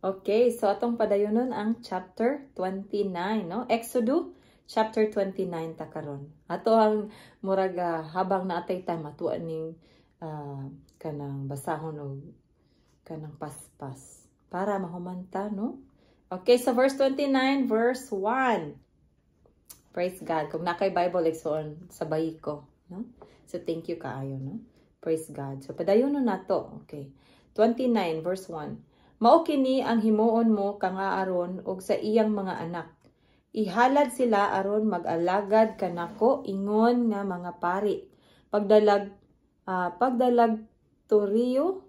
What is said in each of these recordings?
Okay, so atong padayonon ang chapter 29, no? Exodus chapter 29 ta karon. Ato ang murag habang naatay time, ato ning kanang basahon og kanang paspas para mahumanta, no? Okay, so verse 29, verse 1. Praise God. Kung naa kay Bible, igsoon, sabay ko, no? So thank you kaayo, no? Praise God. So padayonon nato. Okay. 29 verse 1. Mao kini ang himuon mo kang Aaron ug sa iyang mga anak. Ihalad sila aron mag-alagad kanako ingon nga mga pari. Pagdalag toryo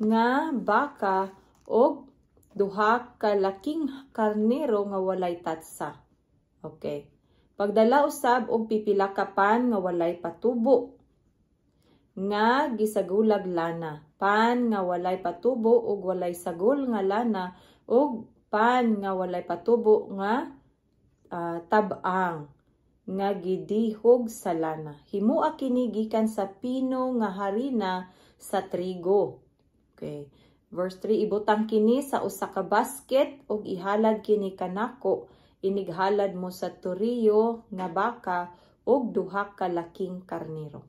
nga baka og duha ka laking karnero nga walay tatsa. Okay. Pagdala usab og pipila ka pan nga walay patubo nga gisagulag lana, pan nga walay patubo ug walay sagol nga lana, ug pan nga walay patubo nga tab-ang nga gidihog sa lana. Himua kini gikan sa pino nga harina sa trigo. Okay. Verse 3, ibutang kini sa usa ka basket ug ihalad kini kanako inighalad mo sa toryo nga baka ug duha ka laking karnero.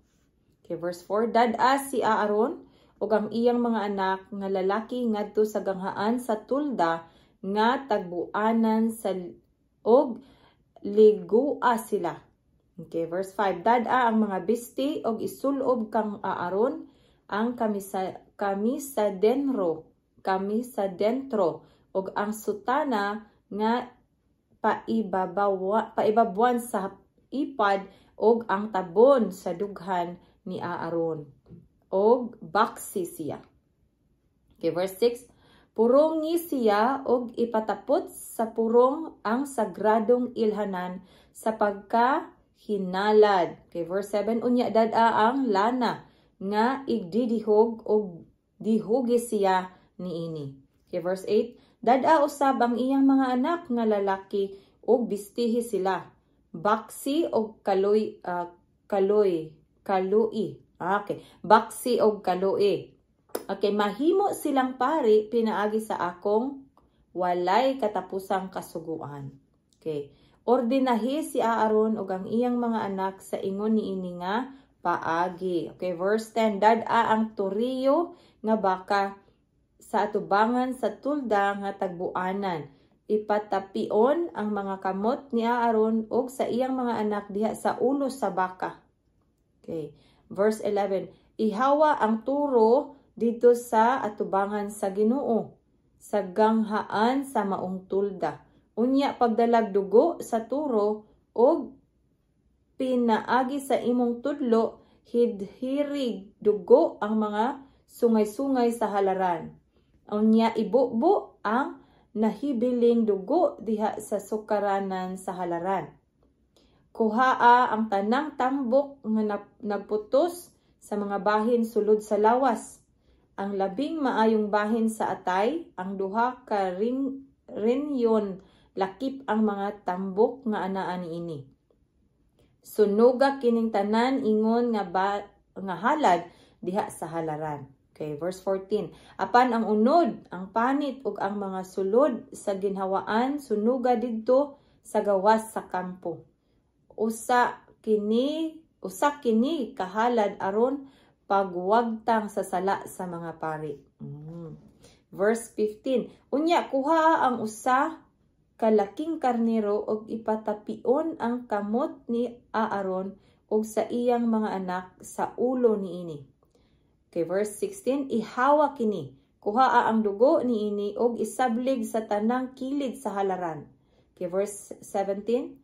Okay, verse 4, dad-a si Aaron ug ang iyang mga anak nga lalaki ngadto sa ganghaan sa tulda nga tagbuanan sa og ligua sila. Okay, verse 5, dad-a ang mga bisti og isulob kang Aaron ang kamisa dentro ug ang sutana nga paibabawan sa ipad ug ang tabon sa dughan ni Aaron og baksi siya. Okay, verse 6. Purungi siya og ipatapot sa purong ang sagradong ilhanan sa pagkahinalad. Okay, verse 7. Unya dad-a ang lana nga igdidihog og dihugi siya niini. Okay, verse 8. Dad-a usab ang iyang mga anak nga lalaki og bistihi sila. Baksi og kaloy kaloy kalui. Okay, baksi og kalui. Okay, mahimo silang pari pinaagi sa akong walay katapusang kasuguan. Okay. Ordinahi si Aaron ug ang iyang mga anak sa ingon niini nga paagi. Okay, verse 10. Dad-a ang toryo nga baka sa atubangan sa tulda nga tagbuanan. Ipatapion ang mga kamot ni Aaron ug sa iyang mga anak diha sa ulo sa baka. Okay. Verse 11. Ihawa ang turo didto sa atubangan sa Ginoo sa ganghaan sa maong tulda. Unya pagdalag dugo sa turo og pinaagi sa imong tudlo, hidhirig dugo ang mga sungay-sungay sa halaran. Unya ibubo ang nahibiling dugo diha sa sukaranan sa halaran. Kuhaa ang tanang tambok nga nagputos sa mga bahin sulod sa lawas. Ang labing maayong bahin sa atay, ang duha ka rinyon lakip ang mga tambok nga anaa niini. Sunuga kining tanan ingon nga halad diha sa halaran. Okay, verse 14. Apan ang unod, ang panit ug ang mga sulod sa ginhawaan, sunuga didto sa gawas sa kampo. Usa kini kahalad aron pagwagtang sa sala sa mga pari. Verse 15. Unya kuha ang usa kalaking karnero ug ipatapion ang kamot ni Aaron ug sa iyang mga anak sa ulo niini. Okay, verse 16, ihawa kini. Kuha ang dugo niini ug isablig sa tanang kilid sa halaran. Okay, verse 17,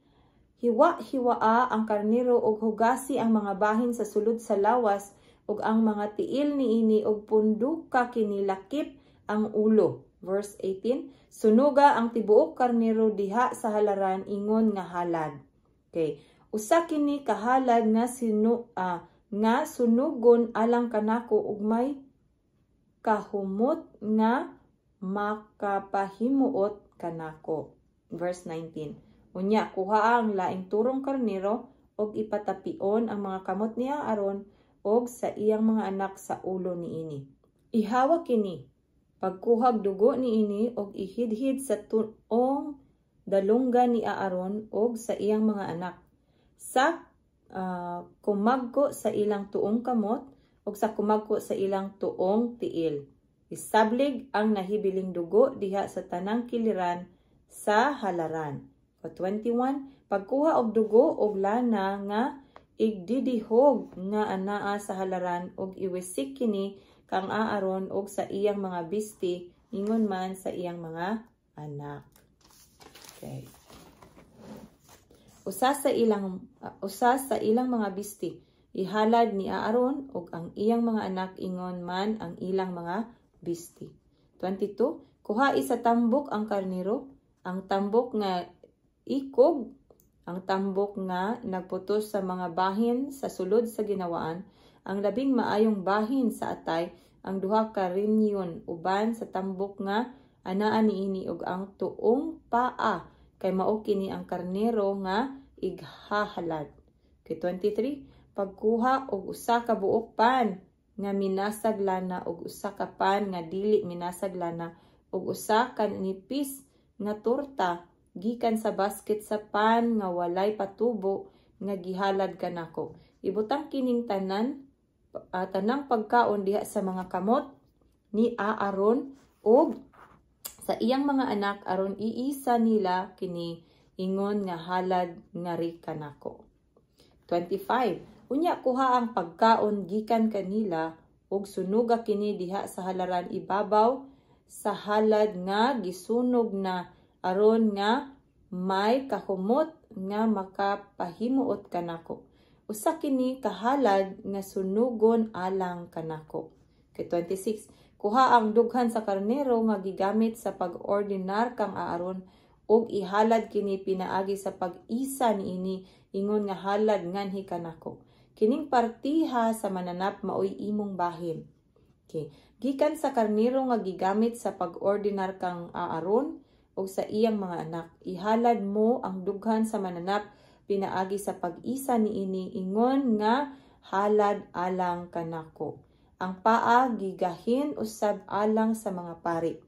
hiwa-hiwaa ang karnero ug hugasi ang mga bahin sa sulod sa lawas ug ang mga tiil niini ug punduka kini lakip ang ulo. Verse 18, sunuga ang tibuok karnero diha sa halaran ingon nga halad. Okay. Usa kini kahalad nga sunugon alang kanako ug may kahumot nga makapahimuot kanako. Verse 19. Unya kuha ang laing turong karnero ug ipatapion ang mga kamot ni Aaron og sa iyang mga anak sa ulo niini. Ihawa kini. Pagkuhag dugo niini og ihidhid sa tuong dalunggan ni Aaron og sa iyang mga anak, sa kumagko sa ilang tuong kamot ug sa kumagko sa ilang tuong tiil. Isablig ang nahibiling dugo diha sa tanang kiliran sa halaran. O 21, pagkuha og dugo og lana nga igdidihog nga anaa sa halaran og iwisik kini kang Aaron og sa iyang mga bisti, ingon man sa iyang mga anak. Okay. Usa sa ilang mga bisti ihalad ni Aaron ug ang iyang mga anak, ingon man ang ilang mga bisti. 22. Kuhai sa tambok ang karnero, ang tambok nga ikog, ang tambok nga nagputos sa mga bahin sa sulod sa ginawaan, ang labing maayong bahin sa atay, ang duha ka rinyon uban sa tambok nga anaa niini ug ang tuong paa, kay mao kini ang karnero nga ighahalad. Kay 23, pagkuha og usa ka buok pan nga minasag lana ug usa ka pan nga dili minasag lana ug usa ka nipis nga torta gikan sa basket sa pan nga walay patubo nga gihalad kanako. Ibutang kining tanang pagkaon diha sa mga kamot ni Aaron ug sa iyang mga anak aron iisa nila kini ingon nga halad ngari kanako. 25. Unya kuha ang pagkaon gikan kanila ug sunuga kini diha sa halaran ibabaw sa halad nga gisunog na aron nga may kahumot nga makapahimuot kanako. Usa kini kahalad nga sunugon alang kanako. Kay 26. Kuha ang dughan sa karnero nga gigamit sa pag-ordinar kang Aaron ug ihalad kini pinaagi sa pag-isa niini ingon nga halad nganhi kanako. Kining partiha sa mananap maoy imong bahin. Okay. Gikan sa karnero nga gigamit sa pag-ordinar kang Aaron ug sa iyang mga anak, ihalad mo ang dughan sa mananap pinaagi sa pag-isa niini ingon nga halad alang kanako. Ang paa gigahin usab alang sa mga pari.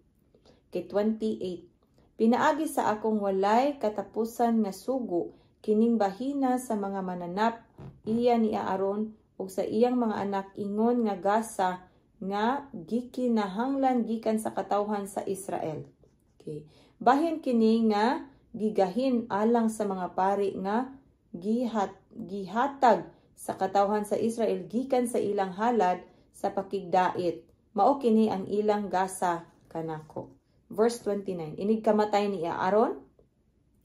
Kay 28. Pinaagi sa akong walay katapusan nga sugo, kining bahina sa mga mananap iya ni Aaron ug sa iyang mga anak ingon nga gasa nga gikinahanglan gikan sa katawhan sa Israel. Okay. Bahin kini nga gigahin alang sa mga pari nga gihatag sa katawhan sa Israel gikan sa ilang halad sa pakigdait. Mao kini ang ilang gasa kanako. Verse 29. Inig kamatay ni Aaron,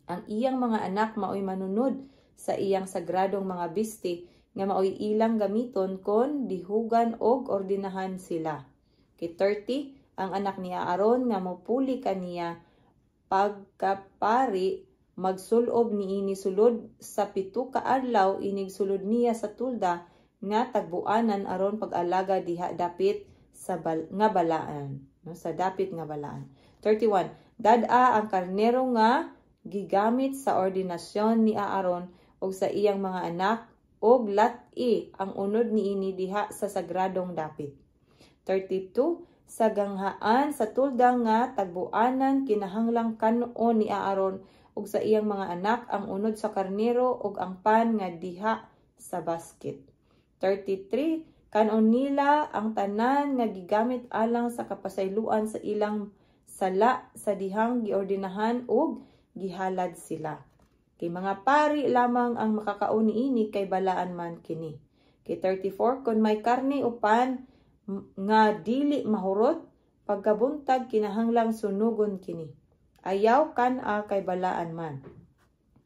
ang iyang mga anak maoy manunod sa iyang sagradong mga bisti nga maoy ilang gamiton kon dihugan og ordinahan sila. Kay 30, ang anak ni Aaron nga mopuli kaniya pagkapari magsulob niini sulod sa 7 ka adlaw inig sulod niya sa tulda nga tagbuanan aron pag-alaga diha dapit sa nga balaan, no, sa dapit nga balaan. 31. Dad-a ang karnero nga gigamit sa ordinasyon ni Aaron ug sa iyang mga anak ug lat-i ang unod niini diha sa sagradong dapit. 32. Sa ganghaan sa tulda nga tagbuanan kinahanglang kan-on ni Aaron ug sa iyang mga anak ang unod sa karnero ug ang pan nga diha sa basket. 33. Kan-on nila ang tanan nga gigamit alang sa kapasayloan sa ilang sala sa dihang giordinahan ug gihalad sila. Kay mga pari lamang ang makakaon niini kay balaan man kini. Kay 34, kon may karne o pan nga dili mahurot pagkabuntag, kinahanglang sunugon kini. Ayaw kan-a kay balaan man.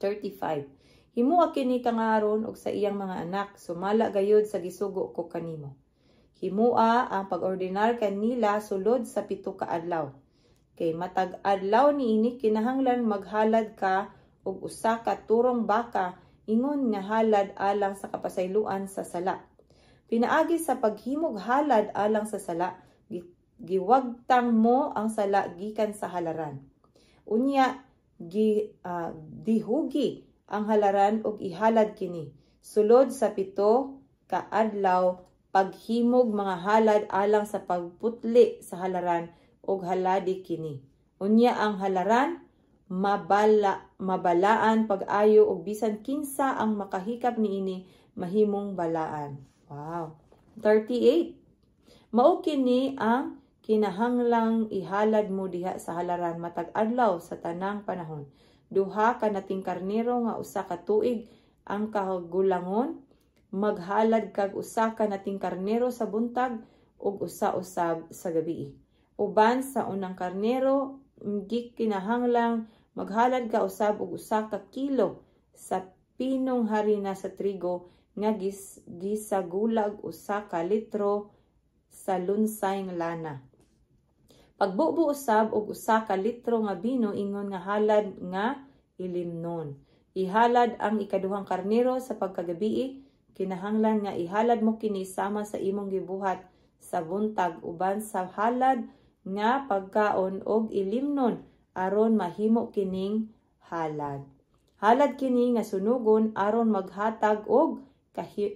35. Himoa kini kang Aaron ug sa iyang mga anak sumala gayud sa gisugo ko kanimo. Himoa ang pag-ordinar kanila sulod sa 7 ka adlaw. Kay matag adlaw niini kinahanglan maghalad ka og usa ka turong baka ingon nga halad alang sa kapasayloan sa sala. Pinaagi sa paghimog halad alang sa sala, giwagtang mo ang sala gikan sa halaran. Unya dihugi ang halaran ug ihalad kini sulod sa 7 ka adlaw paghimog mga halad alang sa pagputli sa halaran Og haladi kini. Unya ang halaran mabalaan pag-ayo og bisan kinsa ang makahikap niini mahimong balaan. Wow. 38. Mao kini ang kinahanglang ihalad mo diha sa halaran matag adlaw sa tanang panahon. Duha ka nating karnero nga 1 ka tuig ang kagulangon. Maghalad kag usa ka nating karnero sa buntag ug usa usab sa gabi. Uban sa unang karnero, gikinahanglang maghalad ka usab og 1 ka kilo sa pinong harina sa trigo nga gisagulag 1 ka litro sa lunsay nga lana. Pagbubo usab og 1 ka litro nga bino ingon nga halad nga ilimnon. Ihalad ang ikaduhang karnero sa pagkagabii. Kinahanglan nga ihalad mo kini sama sa imong gibuhat sa buntag uban sa halad nga pagkaon og ilimnon aron mahimo kining halad. Halad kini nga sunugon aron maghatag og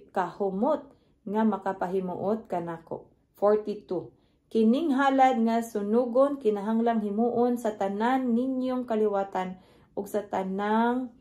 kahumot nga makapahimuot kanako. 42. Kining halad nga sunugon kinahanglang himuon sa tanan ninyong kaliwatan ug sa tanang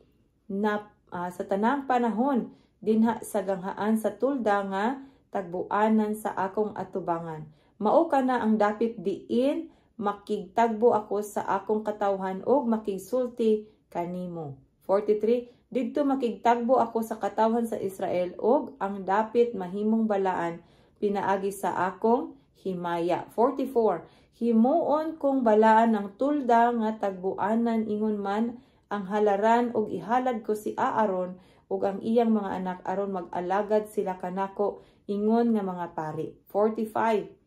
panahon dinha sa ganghaan sa tolda nga tagbuanan sa akong atubangan. Mao kana ang dapit diin makigtagbo ako sa akong katawhan ug makigsulti kanimo. 43. Didto makigtagbo ako sa katawhan sa Israel ug ang dapit mahimong balaan pinaagi sa akong himaya. 44. Himuon kong balaan ang tulda nga tagbuanan ingon man ang halaran ug ihalad ko si Aaron ug ang iyang mga anak aron mag-alagad sila kanako ingon nga mga pari. 45.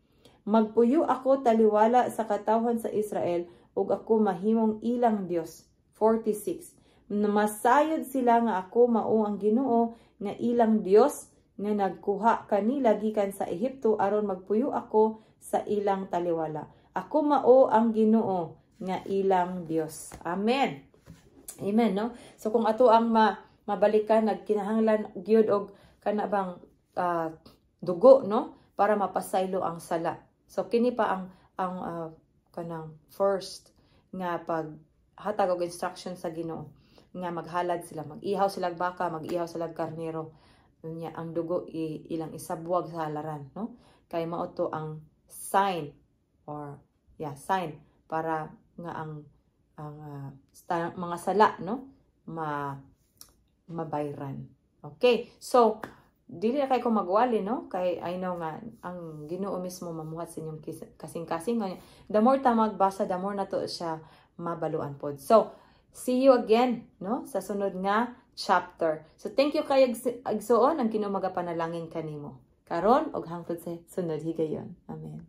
Magpuyo ako taliwala sa katawhan sa Israel ug ako mahimong ilang Dios. 46. Masayod sila nga ako mao ang Ginoo nga ilang Dios nga nagkuha kanila gikan sa Ehipto aron magpuyo ako sa ilang taliwala. Ako mao ang Ginoo nga ilang Dios. Amen. Amen, no? So kung ato ang mabalikan, nagkinahanglan gyud og kana bang dugo, no, para mapasaylo ang sala. So kini pa ang kanang first nga pag hatag og instruction sa Ginoo nga maghalad sila, mag-ihaw sila baka, mag-ihaw sila karnero. Nya ang dugo ilang isabwag sa halaran, no? Kay mao to ang sign or, yeah, sign para nga ang mga sala, no, mabayran. Okay, so dili na kay ko magwali, no, kay I know nga ang Ginoo mismo mamuhat sa inyong kasing-kasing. The more ta magbasa, the more nato siya mabaluan pod. So see you again, no, sa sunod nga chapter. So thank you kay igsuon. Ang Ginoo magapanalangin kanimo karon ug hangtod sa sunod higayon. Amen.